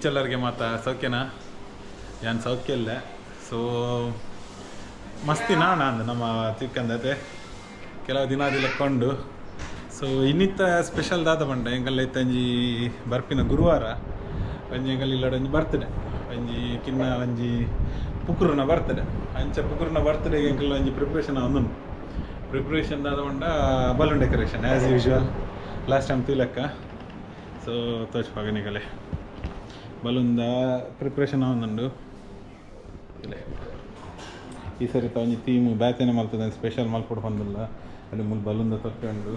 ಎಂಚಲ್ಲರಿಗೆ ಮಾತ ಸೌಖ್ಯನಾ? ಯಾನ್ ಸೌಖ್ಯ ಇಲ್ಲ. ಸೊ ಮಸ್ತಿ ನಾಣ ಅಂದ್ ನಮ್ಮ ತಿಕ್ಕಂದತೆ ಕೆಲವು ದಿನ ಲೆಕ್ಕೊಂಡು. ಸೊ ಇನ್ನಿತ್ತ ಸ್ಪೆಷಲ್ ದಾದ ಪಂಡ ಎಂಕಲ್ಲ ಇತ್ತಂಜಿ ಬರ್ಪಿನ ಗುರುವಾರ ಒಂಜಿ ಎಂಕಲ್ ಇಲ್ಲಡ ಒಂಜಿ ಬರ್ತಡೆ, ಒಂಜಿ ಕಿನ್ನ ಒಂಜಿ ಪುಕುರುನ ಬರ್ತಡೆ. ಅಂಚ ಪುಕುರುನ ಬರ್ತಡೆ ಎಂಕಲ್ ಒಂಜಿ ಪ್ರಿಪ್ರೇಷನ್ ಒಂದುಂಡು. ಪ್ರಿಪ್ರೇಷನ್ ದಾದ ಪಂಡ balloon decoration as usual last time ತೂಲೆಕ್ಕ. ಸೊ ತೋಚ್ಪಾಗ ನಿಕಲೆ ಬಲೂನ್ದ ಪ್ರಿಪ್ರೇಷನ್ ಒಂದುಂಡು. ಈ ಸರಿ ಒಂಜಿ ಥೀಮ್ ಬ್ಯಾತೆನೆ ಮಲ್ತದೆ, ಸ್ಪೆಷಲ್ ಮಲ್ಪೊಡು ಪಂದಿಲ್ಲ. ಅಲ್ಲಿ ಮುಲ್ ಬಲೂನ್ದ ತೊಟ್ಟೆ ಉಂಡು.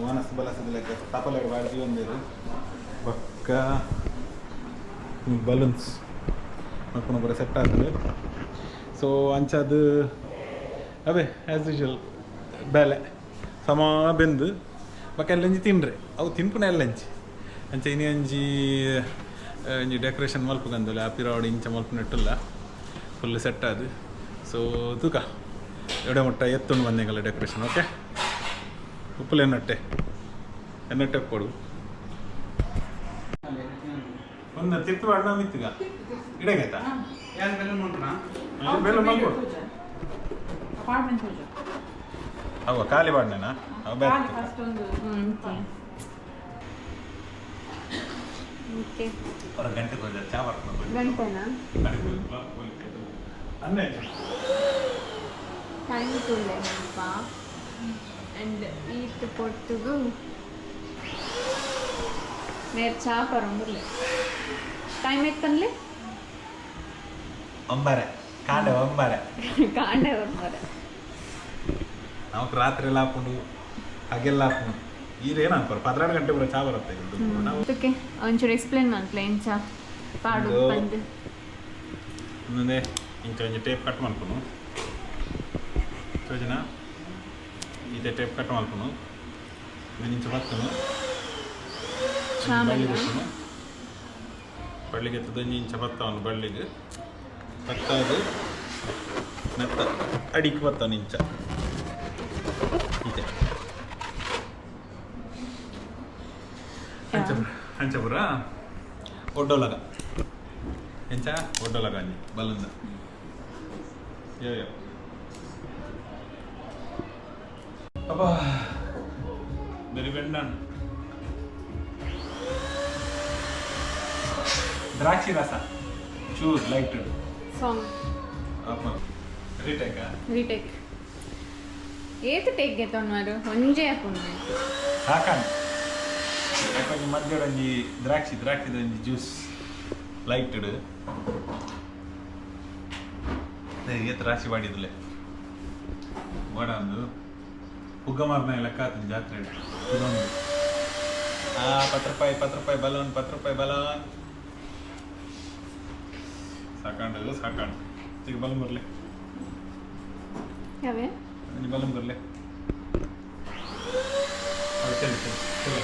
ವನಸ್ ಬಲಸದ ಲೆಕ್ಕ ತಪಲೆಡ್ ಬಾಡ್ದಿ ಒಂದೇರು ಬೊಕ್ಕ ಬಲೂನ್ಸ್ ಮಲ್ಪುನ ಪೂರ ಸೆಟ್ ಆತುಂಡು. ಸೊ ಅಂಚಾದ್ ಅವೇ ಆ್ಯಸ್ ಯೂಶುವಲ್ ಬೇಲೆ ಸಮ ಬೆಂದು ಬೊಕ್ಕ ಎಲ್ಲಂಜಿ ತಿನ್ರೆ ಅವು ತಿನ್ಪುನ ಎಲ್ಲಂಜಿ. ಅಂಚ ಇನಿ ಒಂಜಿ ಒಂಜಿ ಡೆಕೋರೇಷನ್ ಮಲ್ಪುಗಂದಲ್ಲ ಆ ಪಿರಾವಡ್ ಇಂಚ ಮಲ್ಪುನೆಟ್ಟುಲ್ಲ ಫುಲ್ ಸೆಟ್ ಆದ್. ಸೊ ತೂಕ ಎಡೆ ಮುಟ್ಟ ಎತ್ತುಂಡು ಬಂದೆಂಗಲ್ಲ ಡೆಕೋರೇಷನ್. ಓಕೆ ಉಪ್ಪುಲು ಎನ್ನಟ್ಟೆ ಎನ್ನಟ್ಟೆ ಕೊಡು ಒಂದು ತಿರ್ತು ಅಣ್ಣ ಮಿತ್ತುಗ ಇಡಗೈತಾ ಬೆಲ್ಲ ಮಲ್ಪೊಡು. ಅವ ಖಾಲಿ ಬಾಡ್ನೇನಾ? ಅವ ಅವ್ರ ಗಂಟೆ ಚಾ ಗಂಟೆನಾ? ಟೈಮ್ ತುಲ್ಲೆ ಮುಲ್ಪ ಆ್ಯಂಡ್ ಈತ್ ಪೊರ್ತುಗು ಮೇರ್ ಚಾ ಪರೊಂದುಲ್ಲೆ. ಟೈಮ್ ಎತ್ತನ್ಲೆ? ಒಂಬರೆ ಕಾಂಡೆ ಒಂಬರೆ. ಕಾಂಡೆ ಒಂಬರೆ. ನಾವು ರಾತ್ರಿ ಎಲ್ಲ ಹಾಕೊಂಡು ಹಾಗೆಲ್ಲ ಹಾಕೊಂಡು ಈರೇನು ಅನ್ಕೋರು 12 ಗಂಟೆ ಪೂರ ಚಾ ಬರುತ್ತೆ. ಓಕೆ ಒಂಚೂರು ಎಕ್ಸ್ಪ್ಲೇನ್ ಮಲ್ಪಲೆ ಎಂಚ ಪಾಡು ಪಂದ್. ಒಂದೊಂದೇ ಇಂಚ ಒಂಜಿ ಟೇಪ್ ಕಟ್ ಮಲ್ಪುನು ತೋಜನ ಈತೆ ಟೇಪ್ ಕಟ್ ಮಲ್ಪುನು ಇಂಚ ಬತ್ತುನು ಬಳ್ಳಿಗೆ ಎತ್ತುನು ಬಳ್ಳಿಗೆ ಎತ್ತದ ಒಂಜಿ ಇಂಚ ಬತ್ತವನು ಬಳ್ಳಿಗೆ ಬತ್ತದು ಮೆತ್ತ ಅಡಿಕ್ ಬತ್ತವನು ಇಂಚ ಈತೆ ಅಂಚ ಪೂರ ಒಡ್ಡೊಲಗ ಎಂಚ ಒಡ್ಡೊಲಗ ಅಂಜಿ ಬಲಂದ ಯೋ ಯೋ ಅಬ್ಬಾ ಬೆರಿ ಬೆಂಡನ್ ದ್ರಾಕ್ಷಿ ರಸ ಚೂರ್ ಲೈಟ್ ಸಾಂಗ್ ರೀಟೇಕ್ ರೀಟೇಕ್ ಏತ್ ಟೇಕ್ ಗೆತ್ತೊಂಡು ಒಂಜೇ ಹಾಕೊಂಡು ಸಾಕಾಣ್ ಯಾಕೊಂಜಿ ಮಧ್ಯಾಹ್ನ ಒಂಜಿ ದ್ರಾಕ್ಷಿ ದ್ರಾಕ್ಷಿದ ಒಂಜಿ ಜ್ಯೂಸ್ ಲೈಟೆಡ್ ಏತ್ ರಾಶಿ ಮಾಡಿದ್ಲೆ ವಡ ಒಂದು ಉಗ್ಗಮಾರ್ನ ಲೆಕ್ಕ ಆತನ ಜಾತ್ರೆ ಇದೊಂದು. ಆ 10 ರೂಪಾಯಿ 10 ರೂಪಾಯಿ ಬಲೂನ್ 10 ರೂಪಾಯಿ ಬಲೂನ್ ಸಾಕಾಂಡು ಸಾಕಾಂಡು. ಈಗ ಬಲೂನ್ ಬರಲಿ ಯಾವೇ ಒಂಜಿ ಬಲೂನ್ ಬರಲಿ. ಚಲಿ ಚಲಿ ಚಲಿ.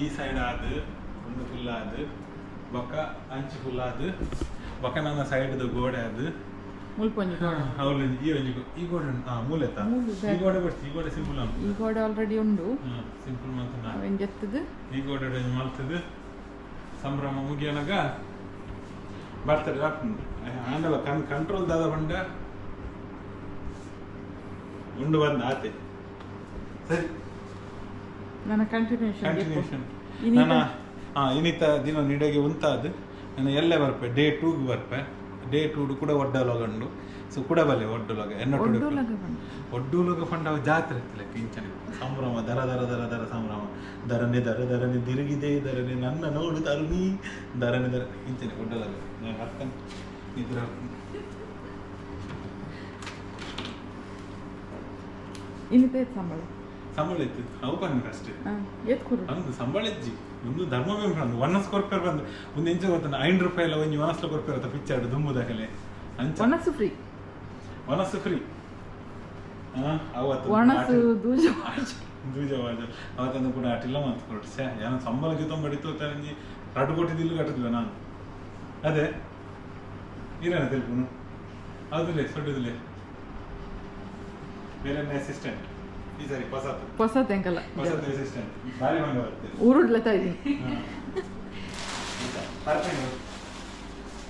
ಈ ಸೈಡ್ ಆದ್ ಒಂದು ಫುಲ್ ಆದ್ ಬೊಕ್ಕ ಅಂಚು ಫುಲ್ ಆದ್ ಬೊಕ್ಕ ನನ್ನ ಸೈಡ್ದ ಗೋಡೆ ಅದು. ಮುಲ್ಪೊಂಜಿ ಗೋಡೆ. ಅವ್ಲು ಈ ಒಂಜಿ ಈ ಗೋಡೆ ಉಂಟು. ಆ ಮೂಲೆತ. ಮೂಲು. ಈ ಗೋಡೆ ಬರ್ತಿ, ಈ ಗೋಡೆ ಸಿಂಪಲ್. ಈ ಗೋಡೆ ಆಲ್ರೆಡಿ ಉಂಡು. ಸಿಂಪಲ್ ಮಲ್ತನ. ಅವೆನ್ ಜೆತ್ತದು. ಈ ಗೋಡೆ ಒಂಜಿ ಮಲ್ತದು ಸಂಭ್ರಮ ಮುಗಿಯನಗ ಬರ್ತಡೆ ಹಾಕ್ತುಂಡು. ಆಂಡಲ ಕಣ್ ಕಂಟ್ರೋಲ್ ದಾದ ಪಂಡ ಉಂಡು ಬಂದ ಆತೆ ಸರಿ. ನನ್ನ ಕಂಟಿನ್ಯೂಷನ್. ಕಂಟಿನ್ಯೂಷನ್. ಇನಿತ- ನನ್ನ ಇನ್ನಿತ ದಿನ ನಿಡೆಗೆ ಉಂತಾದ್ ನಾನು ಎಲ್ಲೇ ಬರ್ಪೆ, ಡೇ ಟೂಗ್ ಬರ್ಪೆ. ಡೇ ಟೂಡು ಕೂಡ ಒಡ್ಡಲೊಗಂಡು, ಸೊ ಕೂಡ ಬಲೆ ಒಡ್ಡಲೊಗ ಎನ್ನ. ಒಡ್ಡುಲಗ ಪಂಡ? ಒಡ್ಡೂಲೊಗ ಪಂಡ ಅವು ಜಾತ್ರೆ ಇತ್ತು ಕಿಂಚನೆ ಸಂಭ್ರಮ, ದರ ದರ ದರ ದರ ಸಂಭ್ರಮ, ದರನೆ ದರ ದರನೆ ತಿರುಗಿದೆ ದರನೆ ನನ್ನ ನೋಡು ತರುಣಿ ದರನೆ ದರ ಇಂಚನೆ ಒಡ್ಡಲೊಗ. ನಾನು ಅರ್ಥನ್ ನಿದ್ರೆ. ಇನ್ನಿತ ಏತ್ ಸಂಬಳ? ಸಂಬಳ ಇತ್ತು ಅವು ಪನ್ಪೆ ಅಷ್ಟೇ. ಏತ್ ಕೊರು? ಅಂದು ಸಂಬಳ ಇಜ್ಜಿ. ಒಂದು ಧರ್ಮ ಬಂದು ಒನ್ನಸ್ ಕೊರ್ಪೇರ್ ಬಂದು ಒಂದು ಎಂಚ ಗೊತ್ತ, 5 ರೂಪಾಯಿ ಎಲ್ಲ ಒಂಜಿ ಒನಸ್ಲ ಕೊರ್ಪೇರ್ ಅತ್ತ ಪಿಕ್ಚರ್ ದುಂಬುದಾಗಲೆ ಅಂಚ. ಒಣಸು ಫ್ರೀ. ಒನಸ್ಸು ಫ್ರೀ ಅವತ್ತು. ಒಣಸು ದೂಜ. ದೂಜ ವಾಜ ಅವತ್ತೊಂದು ಕೂಡ ಅಟಿಲ್ಲ ಮಾತು ಕೊಟ್ಟು ಛೇ ಏನೋ ಸಂಬಳ ಗಿತೊಂಬಡಿತು ತರಂಜಿ ರಡ್ಡು ಕೊಟ್ಟಿದ್ದು ಕಟ್ಟಿದ್ವಿ ನಾನು. ಅದೇ ಇರೇನ ತಿಳ್ಪುನು ಹೌದಿಲ್ಲ ಸೊಡ್ಡುದಿಲ್ಲ. ಬೇರೆ ಅಸಿಸ್ಟೆಂಟ್ ಈ ಸರಿ ಹೊಸತು. ಹೊಸ ತೆಂಕಲ್ಲ. ಹೊಸತು ಅಸಿಸ್ಟೆಂಟ್ ಭಾರಿ ಮಂಗ ಬರ್ತದೆ. ಊರುಡ್ಲತಾ ಇದ್ದೀನಿ.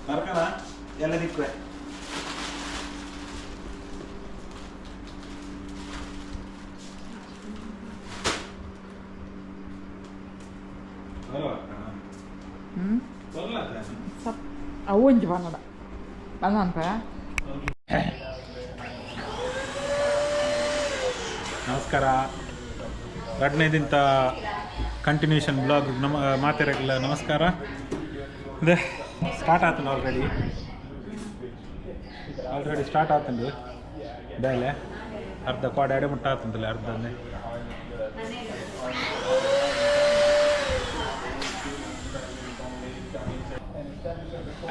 ಬರ್ಕಣ ಎಲ್ಲ ದಿಕ್ಕುವೆ. ಹ್ಮ್ ಸಪ್ ಅವು ಒಂಜಿ ಬನ್ನಡ ಬಂದ. ನಮಸ್ಕಾರ, ಎರಡನೇ ದಿನದ ಕಂಟಿನ್ಯೂಷನ್ ಬ್ಲಾಗ್ ನಮ್ಮ ಮಾತಾಡಕ್ಕಿಲ್ಲ. ನಮಸ್ಕಾರ. ಅದೇ ಸ್ಟಾರ್ಟ್ ಆತಂಡು, ಆಲ್ರೆಡಿ ಆಲ್ರೆಡಿ ಸ್ಟಾರ್ಟ್ ಆತಂಡು ಬೇಲೆ. ಅರ್ಧ ಕ್ವಾಡ ಎಡೆ ಮುಟ್ಟ ಆತಂತಲ್ಲ ಅರ್ಧ.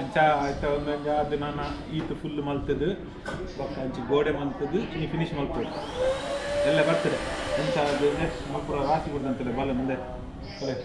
ಅಂಚ ಆಯ್ತ ಒಂದೊಂದು ಅದು ನಾನು ಈತ ಫುಲ್ ಮಲ್ತದ್ದು, ಬೊಕ್ಕ ಅಂಚಿ ಗೋಡೆ ಮಲ್ತದ್ದು, ಇನ್ನು ಫಿನಿಶ್ ಮಲ್ಪೊಡು. ಎಲ್ಲ ಬರ್ತದೆ. ಅಂಚ ಅದು ನೆಕ್ಸ್ಟ್ ಮಲ್ಪುರ ರಾಸಿ ಕೊಡ್ದಂತಲ್ಲ. ಬಲ ಮುಂದೆ ರೆಡಿ.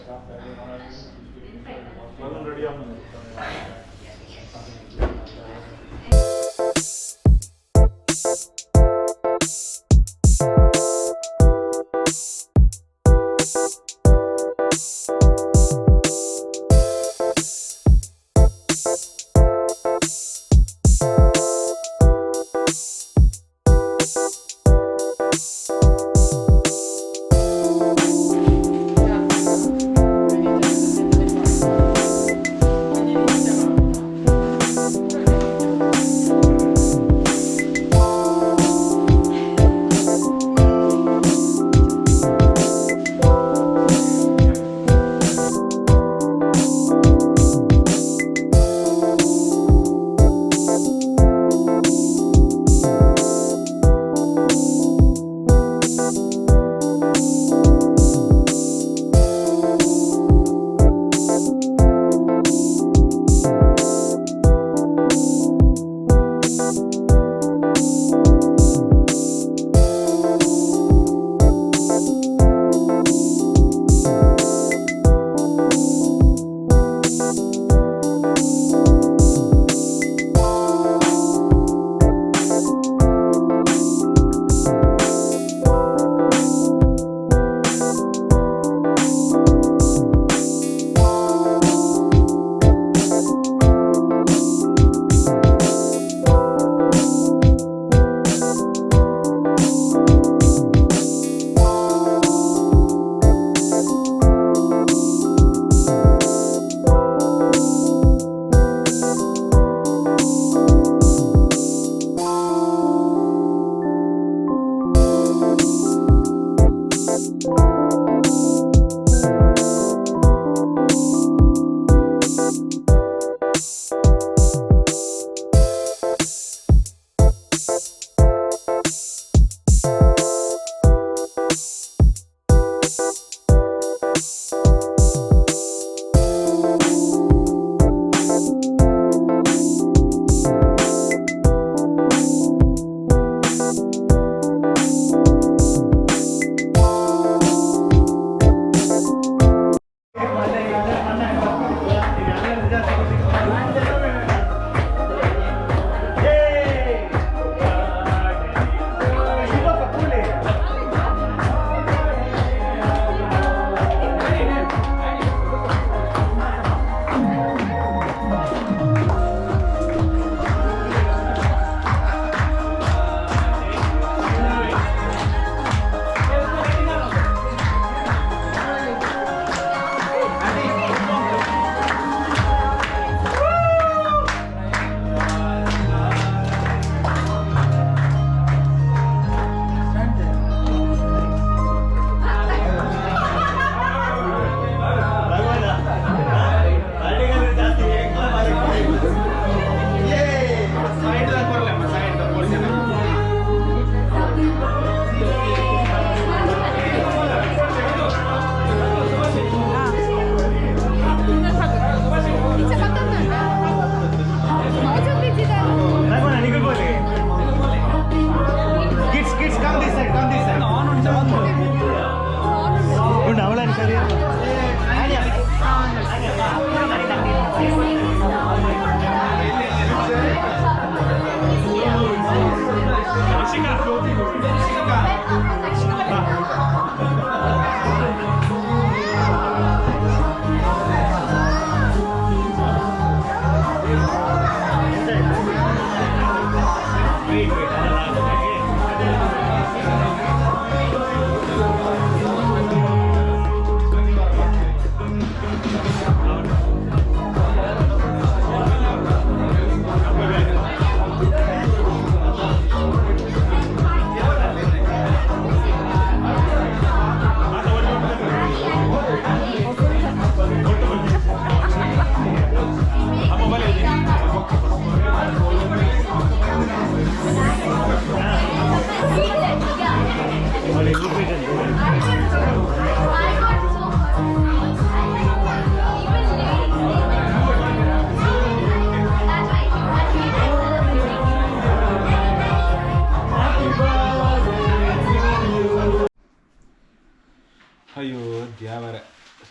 ದ್ಯಾವರೆ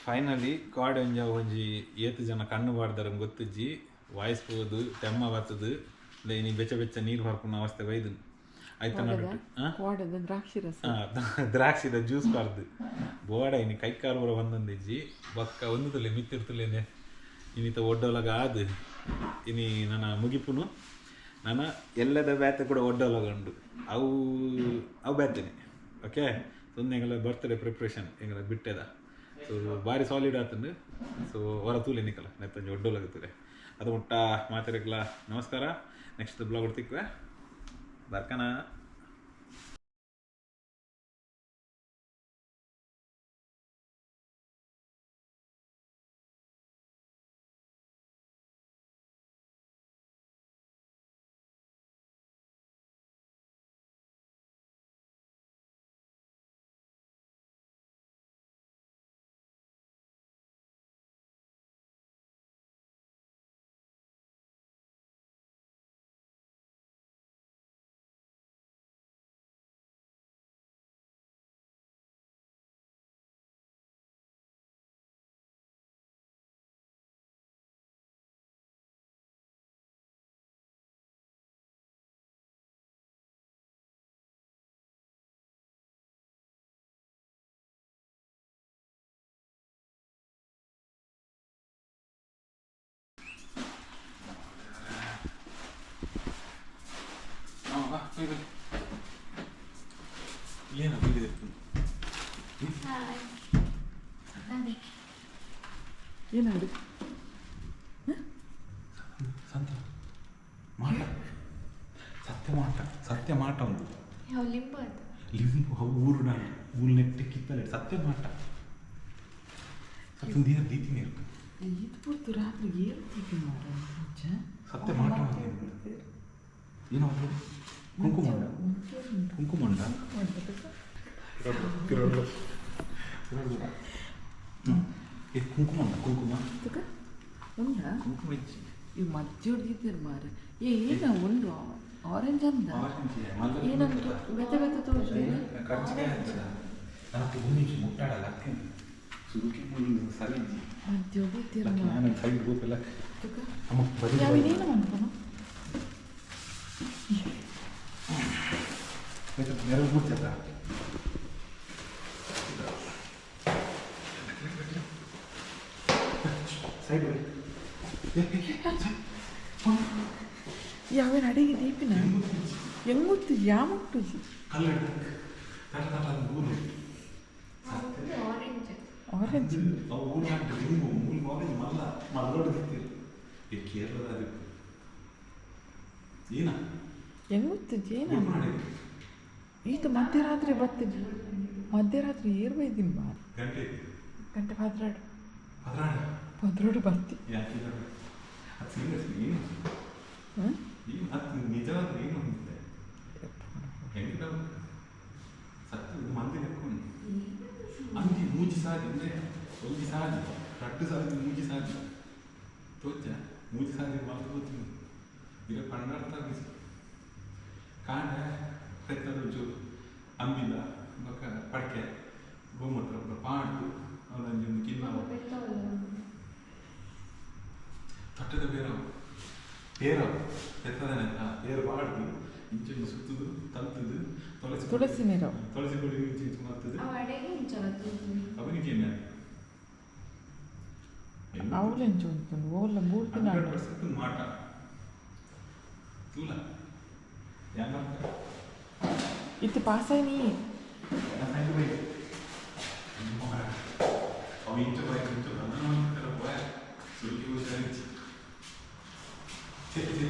ಫೈನಲಿ ಕಾಡ್ ಒಂಜ ಒಂಜಿ ಏತ್ ಜನ ಕಣ್ಣು ಬಾಡ್ದಾರ ಗೊತ್ತಿಜ್ಜಿ ವಾಯ್ಸ್ ಪೋದು ತೆಮ್ಮ ಬರ್ತದು ಇನಿ ಬೆಚ್ಚ ಬೆಚ್ಚ ನೀರು ಪರ್ಪುನ ಅವಸ್ಥೆ ಬೈದು ಆಯ್ತಾ ನಡುಟು ಕೋಡದ ದ್ರಾಕ್ಷಿ ರಸ ದ್ರಾಕ್ಷಿದ ಜ್ಯೂಸ್ ಪಾರ್ದು ಬೋಡ ಇನಿ ಕೈ ಕಾಲು ಪೂರ ಬಂದೊಂದಿಜ್ಜಿ ಬೊಕ್ಕ ಒಂದು ತುಲೆ ಮಿತ್ತಿರ್ತುಲೇನೆ ಇನ್ನಿತ ಒಡ್ಡೊಲಗ ಆದು ಇನಿ ನನ್ನ ಮುಗಿಪುನು ನನ್ನ ಎಲ್ಲದ ಬ್ಯಾತೆ ಕೂಡ ಒಡ್ಡೊಲಗ ಉಂಡು ಅವು ಅವು ಬ್ಯಾತೇನೆ ಓಕೆ ಸೊ ಎಂಗಳ ಬರ್ತ್ಡೇ ಪ್ರಿಪ್ರೇಷನ್ ಎಂಗಳ ಬಿಟ್ಟೆದ ಸೊ ಭಾರಿ ಸಾಲಿಡ್ ಆತಂಡು ಸೊ ಹೊರ ತೂಲೆ ನಿಕಲ ನೆತ್ತಂಜಿ ಒಡ್ಡೊಲಗ ತೂಲೆ ಅದು ಮುಟ್ಟ ಮಾತಾಡಕ್ಲ ನಮಸ್ಕಾರ ನೆಕ್ಸ್ಟ್ ಬ್ಲಾಗ್ ತಿಕ್ವೆ ಬರ್ಕನ. ಏನು ಏನಾಡು ಸಂತ ಮಾಟ ಸತ್ಯ ಮಾಟ ಸತ್ಯ ಮಾಟ ಒಂದು ಯಾವ ಲಿಂಬು ಅದು ಲಿಂಬು ಅವು ಊರು ನಾನು ಊರು ನೆಟ್ಟೆ ಕಿತ್ತಲೆ ಸತ್ಯ ಮಾಟ ಸತ್ಯ ದಿನ ದೀತಿ ನೀರು ಇದು ಪೂರ್ತಿ ರಾತ್ರಿ ಏನು ತೀಪಿ ಮಾಡ ಸತ್ಯ ಮಾಟ ಏನು ಅದು ಕುಂಕುಮ ಉಂಡ ಕುಂಕುಮ ಉಂಡ ಇದು ಕುಂಕುಮ ಉಂಡ ಕುಂಕುಮ ಉಂಡ ಕುಂಕುಮ ಇಜ್ಜಿ ಈ ಮಜ್ಜಿ ಮಾರ ಏ ಏನ ಉಂಡು ಆರೆಂಜ್ ಅಂದ ಏನಂತ ಬೆತ್ತ ಬೆತ್ತ ತೋರಿಸಿ ಖರ್ಚಿಗೆ ಆಗ್ತದ నాకు ಭೂಮಿಗೆ ಮುಟ್ಟಾಡಲ್ಲ ಸುರುಕಿ ಮುಳ್ಳು ಸರಿ ಇಜ್ಜಿ ಮಜ್ಜಿ ಹೊಡಿತೀರ ನಾನು ಸೈಡ್ ಗೋಪೆಲ್ಲ ಅಮ್ಮ ಬರೀ ಯಾವೇನೇನು ಮಾಡ್ತಾನ ನೆರವು ಬಿಡ್ತದ ಸೈಡ್ ಯಾವೇನು ಅಡಿಗೆ ದೀಪಿನ ಹೆಂಗ್ ಗೊತ್ತು ಯಾಮುಟ್ಟು ಕಲ್ಲಡಿ ತಟ ತಟ ಊರು ಆರೆಂಜ್ ಆರೆಂಜ್ ಅವು ಊರು ಹಾಕಿ ಲಿಂಬು ಮೂಲು ಆರೆಂಜ್ ಮಲ್ಲ ಮಲ್ಲೊಡ್ದಿತ್ತೀರಿ ಈ ಕೇರಳದ ಅದಕ್ಕೆ ಏನ ಹೆಂಗ್ ಗೊತ್ತು ಏನ ಮಾಡಿ ಈತ ಮಧ್ಯರಾತ್ರಿ ಬರ್ತೀನಿ ಮಧ್ಯರಾತ್ರಿ ಏರ್ ಬೈದಿನ್ ಬಾ ಗಂಟೆ ಗಂಟೆ ಪದ್ರಾಡು ಪದ್ರಾಡ ಪದ್ರಾಡು ಬರ್ತಿ ಯಾಕೆ ಅದು ಸೀರಿಯಸ್ ಏನು ಹ್ಮ್ ಏನು ಅದು ನಿಜವಾದ ಏನು ಅಂತೆ ಹೆಂಗೆ ಸತ್ತು ಇದು ಮಂದಿ ಲೆಕ್ಕೊಂಡು ಅಂಗಿ ಮೂಜಿ ಸಾರಿ ಅಂದರೆ ಒಂಜಿ ಸಾರಿ ರಡ್ಡು ಸಾರಿ ಮೂಜಿ ಸಾರಿ ತೋಚ ಮೂಜಿ ಸಾರಿ ಮಲ್ತು ಹೋಗ್ತೀನಿ ಇರ ಪಂಡಾಡ್ತಾ ಬಿಸಿ ಕಾಂಡ ಪೆತ್ತದ ಒಂಚೂರು ಅಂಬಿಲ ಬೊಕ್ಕ ಪಡ್ಕೆ ಗೋಮೂತ್ರ ಬೊಕ್ಕ ಪಾಡ್ದು ಅವನೊಂಜಿ ಒಂದು ಕಿನ್ನ ತೊಟ್ಟದ ಬೇರವು ಪೇರವು ಪೆತ್ತದನೆ ಪೇರು ಪಾಡ್ದು ಇಂಚೊಂಜಿ ಸುತ್ತುದು ತಲ್ತುದು ತುಳಸಿ ತುಳಸಿ ನೀರು. ತುಳಸಿ ಕೊಡಿ ಇಂಚ ಇಂಚ ಮಲ್ತುದು ಅವು ಅಡೆಗೆ ಇಂಚ ಅವನಿಗೆ ಅವಳೆಂಚು ಉಂಟು ಓಲ್ಲ ಮೂರು ದಿನ ಹಂಡ್ರೆಡ್ ಪರ್ಸೆಂಟ್ ಮಾಟ ತೂಲ ಯಾನ್ ಇತ್ತು ಪಾಸಾಯ್ನಿ ಅವು ಇಂಚ ಬಾಯ್ ಇಂಚ ಬಂದ ಪೋಯ ಸುರುಕಿ ಹುಷಾರಿಚ್ಚಿ ಸರಿ ಸರಿ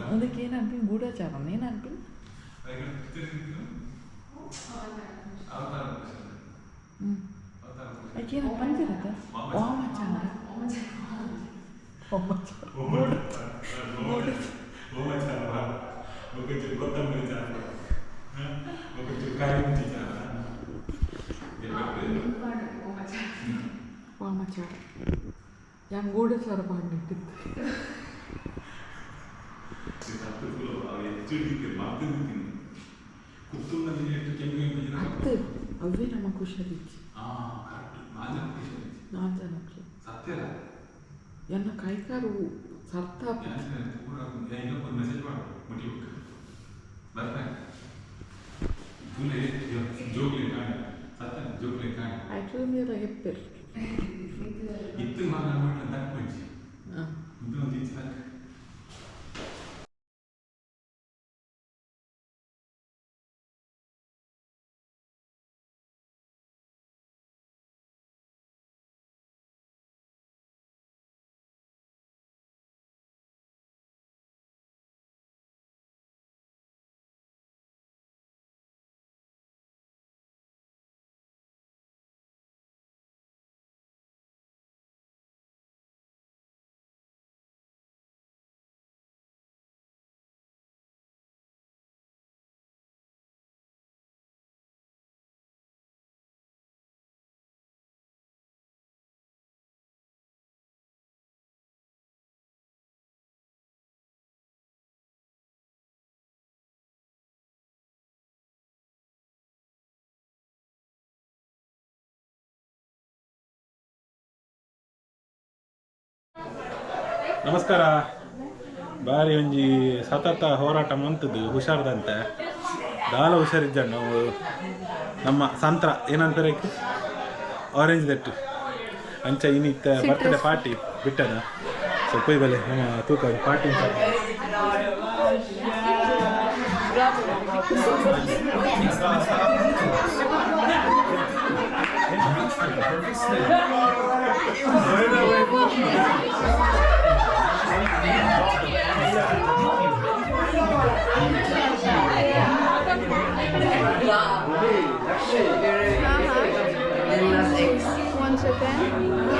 ಅದಕ್ಕೆ ಏನು ಅನ್ಪಿನ್ ಗೂಢಚಾರ ಏನು ಅನ್ಪಿನ್ ಹ್ಞೂ ಅದಕ್ಕೇನು ಪಂಚಿರತ್ತ ವಾಮಚಾರ ವಾಮಚಾರ ವಾಮಚಾರ ಯಾನ್ ಗೂಢಚಾರ ಪಾಡ್ನಿಟ್ಟಿತ್ತು. ಅತ್ತು ಅವೇ ನಮ್ಮ ಖುಷಿಯಾದಿಚ್ಚಿ ನಾಲ್ ಜನಕ್ಕೆ ಎನ್ನ ಕೈಕಾರು ಸರ್ತ. ಆಕ್ಚುಲಿ ಹೆಪ್ಪೆರ್. ಇತ್ತು. ಹಾಂ. ನಮಸ್ಕಾರ. ಬಾರಿ ಒಂಜಿ ಸತತ ಹೋರಾಟ ಮಂತದ್ದು ಹುಷಾರ್ದಂತೆ. ದಾಲ ಹುಷಾರಿದ್ದ ನಾವು ನಮ್ಮ ಸಂತ್ರ ಏನಂತಾರೆ, ಆರೆಂಜ್ that ಅಂಚ ಇನ್ನಿತ್ತ ಬರ್ತ್ಡೇ ಪಾರ್ಟಿ ಬಿಟ್ಟನ. ಸೊ ಕೊಯ್ ಬಲೆ ನಮ್ಮ ತೂಕ ಪಾರ್ಟಿ. One second.